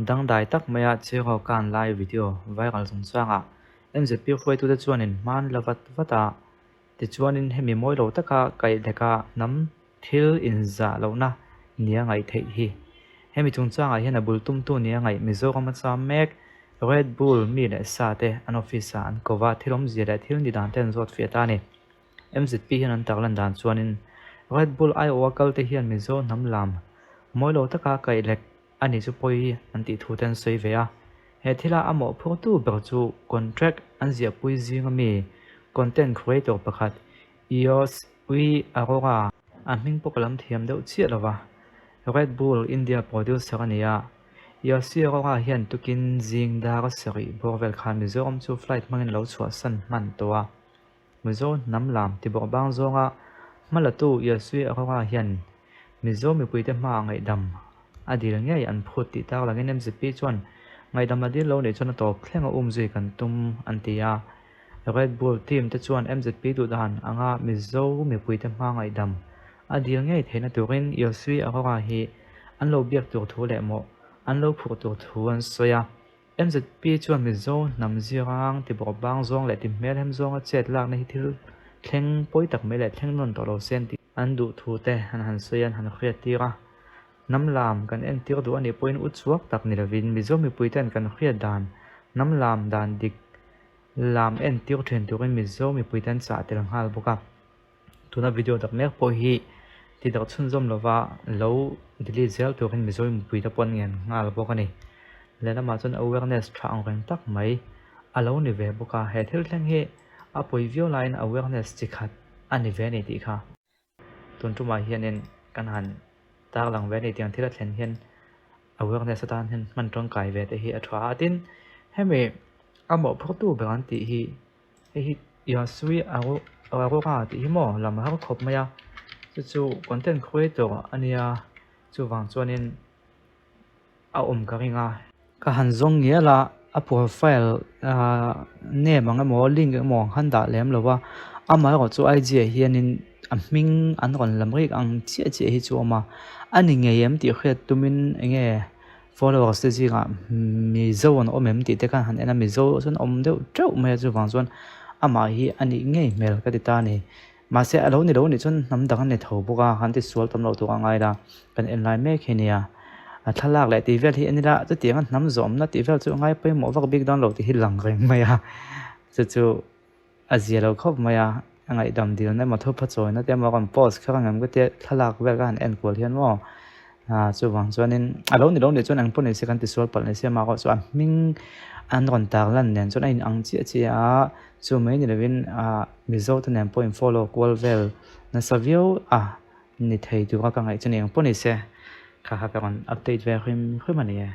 Dangdai tak maia Cheraw kan lai video viral chungchangah MZP hruaitute chuanin hman la vat vat a, tichuanin hemi mawi lo taka kaihleka hnam thil inzah lohna nia ngaih theih hi. Hemi chungchangah hian a bul tumtu nia ngaih Mizoram a cham mek Red Bull mi leh sa te an office ah an ko va, thil awmzia leh thil ni dan te an zawt fiah ta a ni. MZP hian an tarlan dan chuanin Red Bull aiawha kal te hian Mizo hnam lam mawi lo taka kaihlek a ni chu pawi an tih thu te an sawi ve a. He thila a mawhphurtu ber chu contract an ziahpui zinga mi content creator pakhat Eos Ui Arora, a hming pawh ka lam thiam deuh chiah lo va, Red Bull India producer a ni a. Eosy Arora hian tukin zing dar sarih bawr vel khan Mizoram chu flight hmangin a lo chhuahsan hman tawh a. Mizo hnam lam tibawrh bang zawnga hmalatu Yasui Arora hian Mizo mipuite hmaah ngaihdam a dil ngei an phut tih tak langin MZP chuan ngaihdam a dil lo nih chuan a tawp thleng a umzui kan tum an ti a. Red Bull team te chuan MZP duhdan anga Mizo mipuite hma ngaihdam a dil ngei theihna turin Yasui Arora hi an lo biak tur thu leh mawh an lo phurh tur thu an sawi a. MZP chuan Mizo hnam zirang tibawrh bang zawng leh tihmelhem zawnga chet lakna hi thil thleng pawi tak mai leh thleng nawn tawh lo se an tih. An duh thu te an han sawi a, an han hriat tir a. Hnam lam kan entir duh a nih pawhin u chhuak tak ni lovin Mizo mipuite'n kan hriat dan hnam lam dan dik lam entir thin turin Mizo mipuite an chah tel nghal bawk a. Tuna video dak mek pawh hi ti darh chhunzawm lova lo delete zel turin Mizo mipuite pawh an ngen nghal bawk a ni. Lehlamah chuan awareness tha ang reng tak mai a lo ni ve bawk a, he thil thleng hi a pawi viau laiin awareness chi khat a ni ve a ni tih kha tun tumah hianin kan han tarlang ve a ni tiang thil a thlen hian awareness atan hian hman tangkai ve te hi a tha a, tin hemi a mawhphurtu ber an tih hi. Hei hi Yasui Arora tih hi maw lam har khawp mai a, chu chu content creator a nia chuvang chuanin a awm ka ring a. Ka han zawng ngial a, a profile ah name ang emaw link emaw ang khan dah lem lo va, amaherawh chu IG ah hianin a hming an rawn lam rik ang chiah chiah hi chu a awm a, a ni ngei em tih hriat tumin eng nge. Followers te zingah Mizo an awm em tih te khan han en a, Mizo chuan awm deuh teuh mai a, chuvang chuan amah hi a nih ngei hmel ka ti ta a ni. Mahse a lo ni lo nih chuan hnam dang a ni tho bawk a, han ti sual tam loh tur a ngai la, kan en lai mek hi nia. A thlalak leh tih vel hi en ila chutianga hnam zawmna tih vel chu a ngai pawimawh vak bik dawn lo tih hi lang reng mai a, chu chu. A zia lo khawp mai a, a ngaihdam dilna emaw thupha chawina te emaw a rawn post kher ang em ka tia thlalak vel ka han en kual hian maw ah chuvang chuanin a lo ni lo nih chuan eng pawh ni se kan tisual palh ni se amah erawh chu a hming an rawn tar lan nen chuan a in ang chiah chiah a, chu mai ni lovin ah Mizo te nen pawh in follow kual vel nasa viau a ni thei tura ka ngaih chu ni eng pawh ni se kha kha ka rawn update ve hrim hrim a ni e.